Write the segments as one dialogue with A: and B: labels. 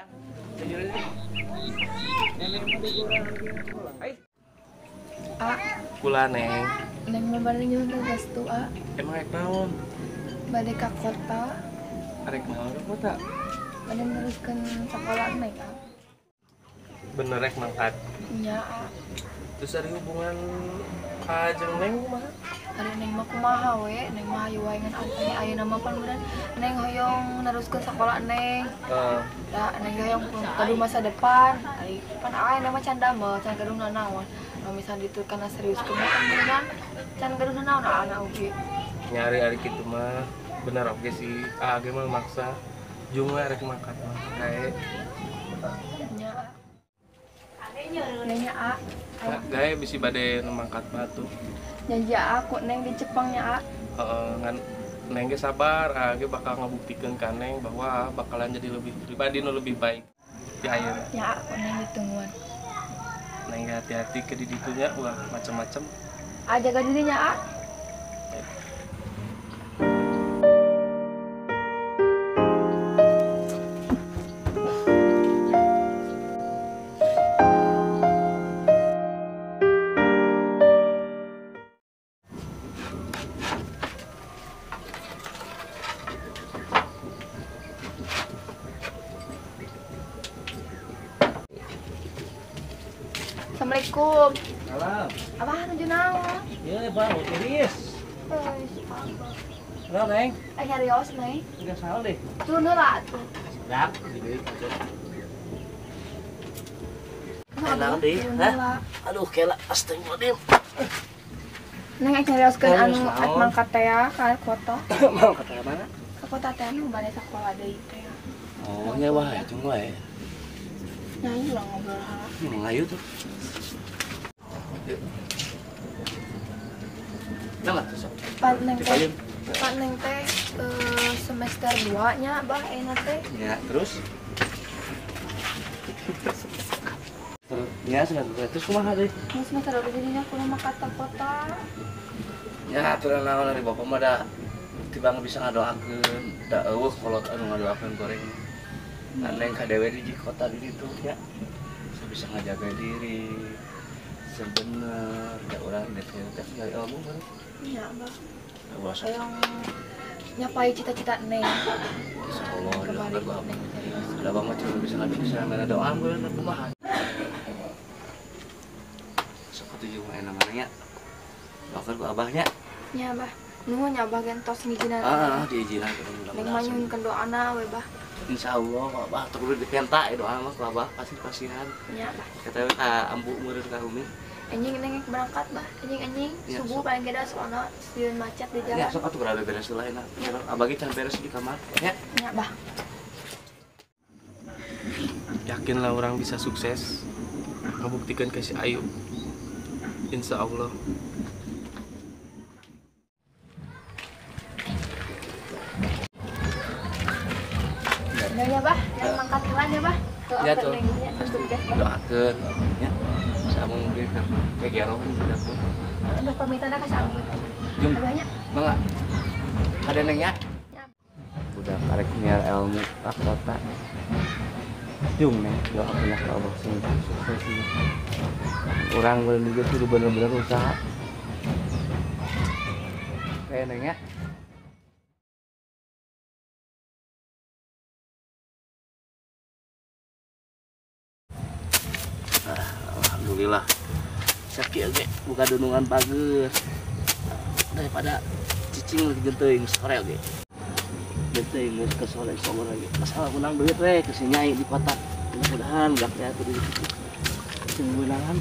A: A.
B: Kula Neng.
A: Neng mah bade nyuhun restu A.
B: Emang rek naon?
A: Bade ka kota.
B: Arek naon ka kota?
A: Bade neruskeun sakola Neng A.
B: Bener rek mangkat?
A: Nya A.
B: Terus ari hubungan ka jeung Neng kumaha?
A: Ari Neng mah kumaha we, Neng mah hayu wae ngan aya ayeuna mah pan meureun Neng hoyong neruskeun sakola Neng. Da Neng hoyong gaduh masa depan. Ari pan ayeuna mah can damel, can gaduh nanaon. Kalau misalnya ditur kana serius kumaha kan meureun can gaduh nanaon anak oge.
B: Nyari ari kitu mah bener oge sih, aa ge mah maksa. Jung we rek mangkat mah gae.
A: Nya. Nengnya A.
B: Gae bisi bade nu mangkat batu.
A: Janji aku Neng di Jepangnya A.
B: Heeh, ngan Neng ge sabar, A ge bakal ngabuktikeun ka Neng bahwa bakalan jadi lebih pribadi nu lebih baik di ayeuna.
A: Ya aku Neng ditungguan.
B: Neng ge hati-hati ke di ditunya ulah macem-macem.
A: A jaga dirinya A. Assalamualaikum.
C: Salam.
A: Abah nuju naon?
C: Ieu Bang, tiris. Halo, Neng.
A: Nyarios, Neng.
C: Enggak salah deh.
A: Turun heula atuh.
C: Sedap, di enak deh. Hah? Aduh, kela astagfirullahaladzim.
A: Neng nyarioskeun anu at mangkat teh ka kota.
C: Mangkat teh mana?
A: Ka kota teh anu bade sakola deui teh.
C: Oh, nya wae, cung wae.
A: Nyanyi lah ngobrol heula.
C: Ngayu tuh.
A: Pak Neng teh, Pak Neng teh semester 2 nya bah enak teh.
C: Ya, terus? Terus ya semester 2 terus kumaha deui?
A: Mun semester 2 jadinya kudu mah ka kota.
C: Ya, aturan naon dari bapak mah da tibang bisa ngadoakeun, da eueuh kolot anu ngadoakeun goreng. Neng ka dewe di kota di ditu ya. Bisa ngajaga diri. Sebener, ya orang teh nyari ilmu kan?
A: Iya, Abah. Hoyong nyapai cita-cita Neng.
C: Insyaallah, doakan Neng. Abah mah cuma bisa ngambil bisa mana doa gue kumaha. Sok atuh jeung enak mana nya. Doakeun ku abahnya.
A: Nya, Abah. Nuhun nya Abah gentos ngijinan.
C: Ah, diizinan
A: Neng mah nyuhunkeun doana we, Bah.
C: Insyaallah, Abah teu kudu dipenta doa mah ku Abah pasti pasihan.
A: Nya, Abah.
C: Kata we ka ambu meureun ka umi.
A: Anjing Neng berangkat, Bah. Anjing-anjing subuh paling gede soalna sieun macet di jalan.
C: Ya, sok atuh berada beres heula enak. Abah ge can beres di kamar. Nya.
A: Nya, Bah.
B: Yakinlah orang bisa sukses. Ngebuktikan ke si Ayu. Insya Allah.
A: Udah ya, Bah. Yang mangkat heula ya, Bah.
C: Ya tuh. Doakeun nya. Sama mungkin kayak gero di dapur.
A: Udah pamitan ka si Ambu.
C: Jung.
A: Abahnya.
C: Mangga. Ada Nengnya? Udah karek nyiar ilmu ka kota. Jung Neng, doakeun ka Allah sing sukses. Urang bener juga kudu bener-bener usaha. Kayak Nengnya. Alhamdulillah. Sakit oge buka dunungan bagus. Daripada cicing lagi genteuing sore oge. Genteuing geus ke sore sore lagi. Asal menang duit we ke si Nyai di kota. Mudah-mudahan gak teh atuh di situ. Sing meunangan.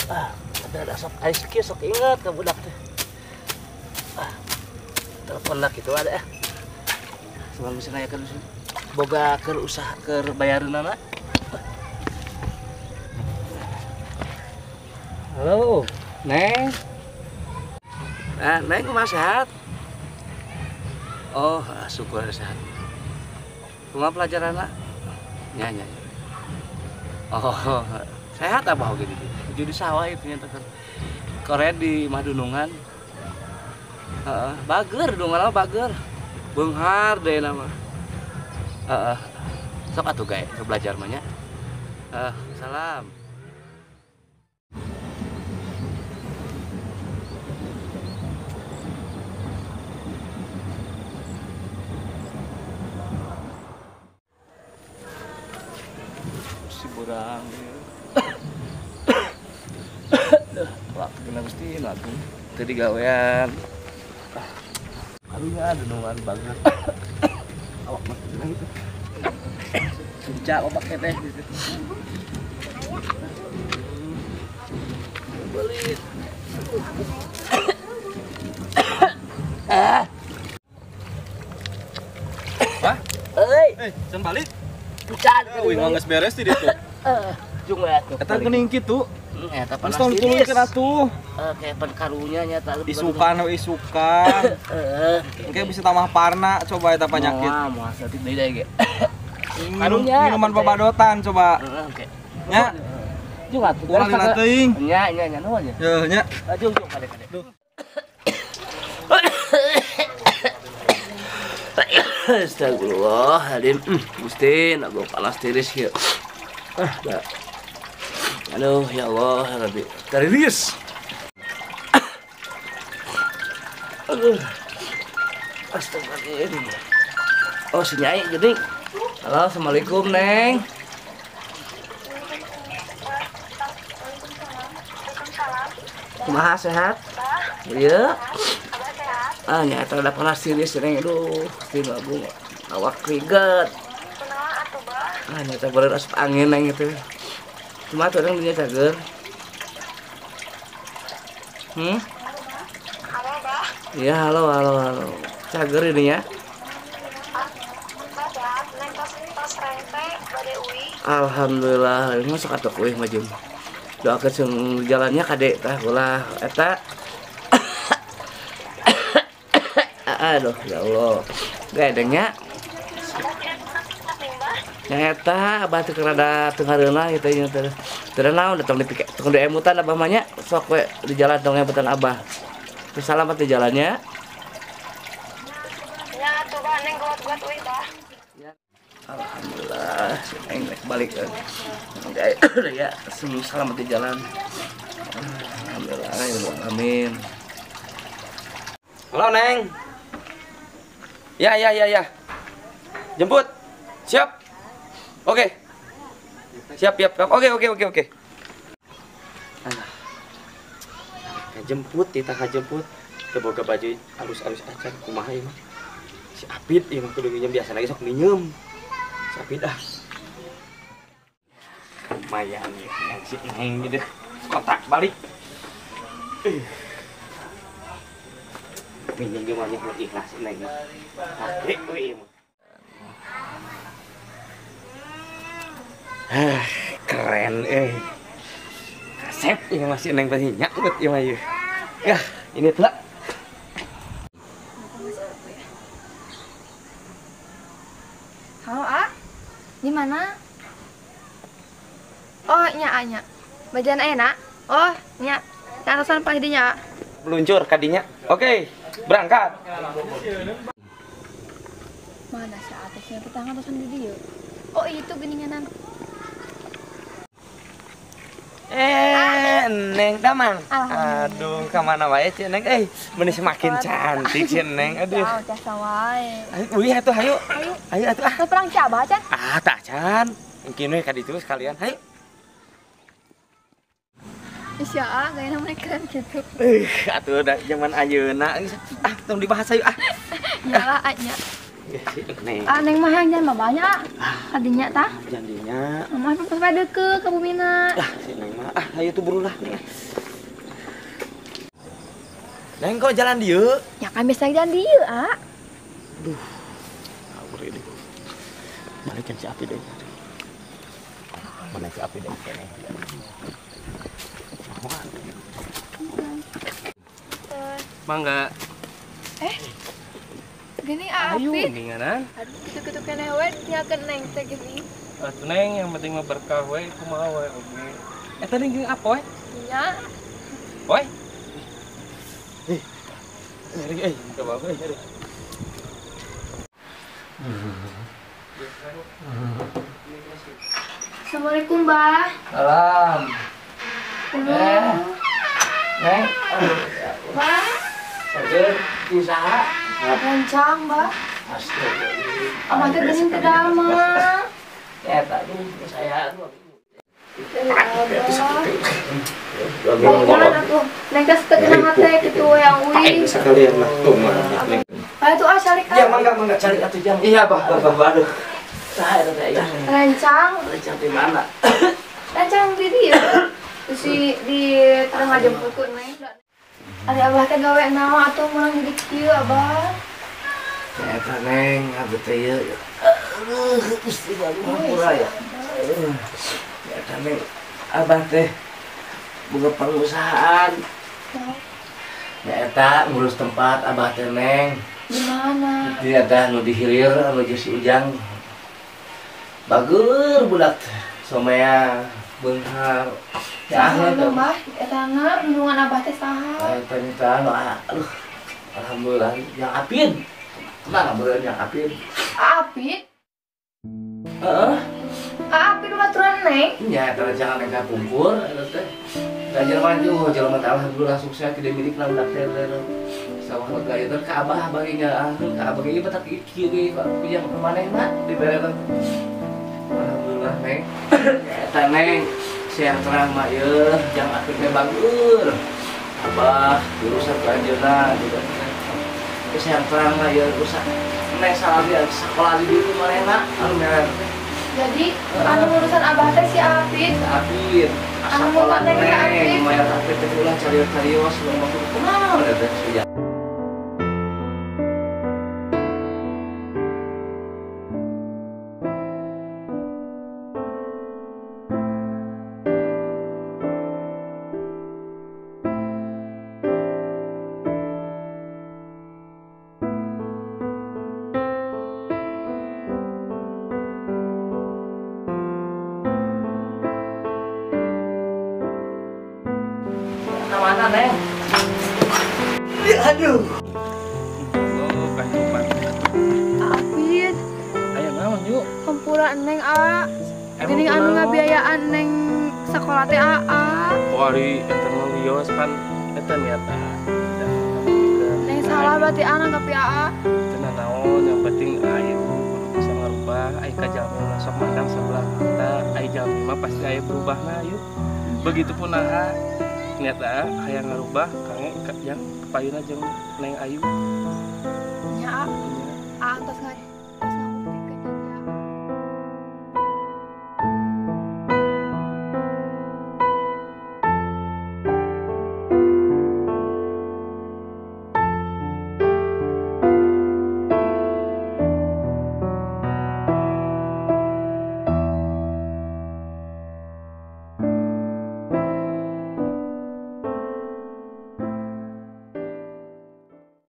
C: Ah, ada sok ais kieu sok inget ka budak teh. Ah. Telepon lah kitu ada eh. Sebelum bisa nanyakeun boga keur usaha keur bayareunana. Halo, Neng. Nah, Neng kumaha sehat? Oh, syukur sehat. Kumaha pelajaranna? Nya, nya. Oh, sehat abah oge di ditu. Di sawah itu nya teh. Korea di Madunungan. Heeh, bager dunungan mah bager. Beunghar deui nama. Heeh. Sok atuh gae sok belajar mah nya. Salam. Si burang. Waktu kena mesti lagu tadi gawean. Karunya dunungan banget. Awak mah kena gitu. Sunca obat teh gitu. Belit.
B: Wah?
C: Euy.
B: Can balik.
C: Can.
B: Euy, geus beres di ditu.
C: Jung we atuh.
B: Eta geuning kitu.
C: Eta panas.
B: Geus tulungkeun atuh.
C: Kayak pan karunya nya ta.
B: Isukan we isukan.
C: Heeh.
B: Engke bisa tambah parna coba eta penyakit.
C: Moal, moal saeutik deui ge.
B: Karunya minuman babadotan coba.
C: Heeh, oke.
B: Nya.
C: Jung atuh.
B: Ulah lila teuing.
C: Nya nya nya nuhun nya.
B: Yeuh nya.
C: Jung jung kade kade. Astagfirullahaladzim. Gusti, nak gua panas tiris kieu. Ah, aduh, ya Allah, ya Rabbi. Teriris. Aduh. Astagfirullahaladzim. Oh, si Nyai geuning. Halo, assalamualaikum, Neng. Kumaha sehat? Iya. Ah, nyata ada panas tiris, Neng. Aduh, Gusti babu awak kriget. Ah, nyata bener asup angin, Neng itu. Cuma tuh orang dunia cager.
D: Halo, Bah.
C: Iya, halo, halo, halo. Cager ini ya. Alhamdulillah, ini masuk atuh kuih mah jeung. Doakeun sing jalannya kade tah ulah eta. Aduh, ya Allah. Gadengnya. Nya eta abah teu rada teu ngareunah kitu nya teh. Teu naon tong dipike tong diemutan abah mah nya sok we di jalan tong emutan abah. Terus selamat di jalannya.
D: Nya atuh bah neng goat-goat euy bah.
C: Alhamdulillah, si Neng balik ya, selamat di jalan. Alhamdulillah, ya amin.
B: Halo Neng. Ya ya ya ya. Jemput. Siap. Oke. Siap siap. Oke oke oke oke. Ah. Jemput, tita jemput. Teu boga baju alus-alus acan kumaha ieu mah. Si Apit ieu mah kudu minjem biasa lagi sok minjem. Si Apit ah. Lumayan ya, yang si Neng gitu. Kotak balik. Minjem ge mah ikhlas Neng. Oke, euy mah. Ah, keren eh. Kasep ini masih Neng pasti nyakut ieu mah ieu. Yah, ini telah.
A: Halo, A. Di mana? Oh, nya, A, nya. Bajan enak. Oh, nya. Atasan pahdinya, dinya.
B: Meluncur kadinya. Oke, berangkat.
A: Mana sih atasnya petang atasan di dieu? Oh, itu geninganan.
B: Neng Damang. Aduh, kemana wae Cik Neng? Meni semakin cantik Cik Neng. Aduh.
A: Jauh wae.
B: Ayo, uih atuh hayu. Ayo atuh ah.
A: Perang cik abah can?
B: Ah, tah can. Mungkin we ka ditu sekalian. Hayu.
A: Isya ah, gayana mah keren gitu.
B: Atuh da zaman ayeuna. Ah, tong dibahas hayu ah.
A: Nyalah nya.
B: Neng.
A: Ah, Neng mah yang jangan banyak. Kadinya tah?
B: Jandinya.
A: Mama pas pada ke Bumina.
B: Ah, si Neng mah. Ah, ayo tuh buru lah. Neng kok jalan dieu?
A: Ya kan biasa jalan dieu, ah.
B: Aduh. Ngawur ini. Balikan si Api deh. Mana si Api deh kayaknya. Mangga.
A: Gini Apit.
B: Ayo, gimana?
A: Aduh, gitu-gitu kene we tinggalkeun Neng teh gini.
B: Atuh Neng, yang penting mah berkah we, kumaha we oge. Eta ning gini apa we?
A: Nya.
B: Oi. Nyari coba we nyari.
A: Assalamualaikum, Bah.
C: Salam. Neng.
A: Bah.
C: Sager di saha?
A: Rencang, Bah.
C: Astagfirullah.
A: Abah teh geuning teu damang.
C: Eta aduh saya aduh.
A: Neng teh teu kenal teh kitu yang uih.
E: Sekalian lah tuh mah.
A: Ayo tuh ah calik.
C: Ya mangga calik atuh jang. Iya, Bah, bah aduh. Saha eta teh ya?
A: Rencang.
C: Rencang di mana?
A: Rencang di dieu. Si di tengah jemput ku Neng. Ari abah teh gawe naon atuh meunang jadi kieu abah.
C: Eta Neng, abah teh ieu. Aduh, Gusti hampura ya. Eta Neng, abah teh boga pengusahaan. Ya eta ngurus tempat abah teh Neng.
A: Di mana?
C: Di eta nu di hilir anu jeung si Ujang. Bager budak teh. Somea beunghar.
A: Ya ahli Bah, eta na nulungan abah teh saha?
C: Eta nyata anu aduh. Alhamdulillah yang Apin. Kumaha beureun yang Apin?
A: Apin?
C: Heeh.
A: Apin baturan Neng?
C: Nya eta jangan neng kapungkur eta teh. Da jelema juh jelema teh alhamdulillah sukses tidak milik lah budak teh. Sawah lega ieu teh ka abah abah ge nya ka abah ge batak kieu ge yang manehna dibere teh. Alhamdulillah Neng. Eta Neng siang terang mah ieu jang Apin teh bagus. Abah urusan ka anjeunna juga. Siang terang mah ieu urusan Neng salami sakola di dieu manehna anu merah teh.
A: Jadi anu urusan abah teh si Apin.
C: Si Apin.
A: Anu urusan Neng si Apin.
C: Lumayan Apin teh ulah carios-carios ngomong kumaha teh si Mana Neng? Aduh.
B: Oh, kehidupan.
A: Apin.
B: Aya naon yuk?
A: Hampura Neng a. Geuning anu ngabiayaan Neng sakola teh aa.
B: Oh, ari eta mah wios pan eta niat a.
A: Neng salah berarti a nanggapi aa.
B: Teu naon, yang penting ayo kudu bisa ngarubah, ai ka jalmi ulah sok mandang sebelah mata, ai jalmi mah pasti aya berubahna yuk. Begitupun aa niat aa hayang ngarubah kangge yang kapayuna jeung Neng Ayu.
A: Nya aa, aa entos ngaji.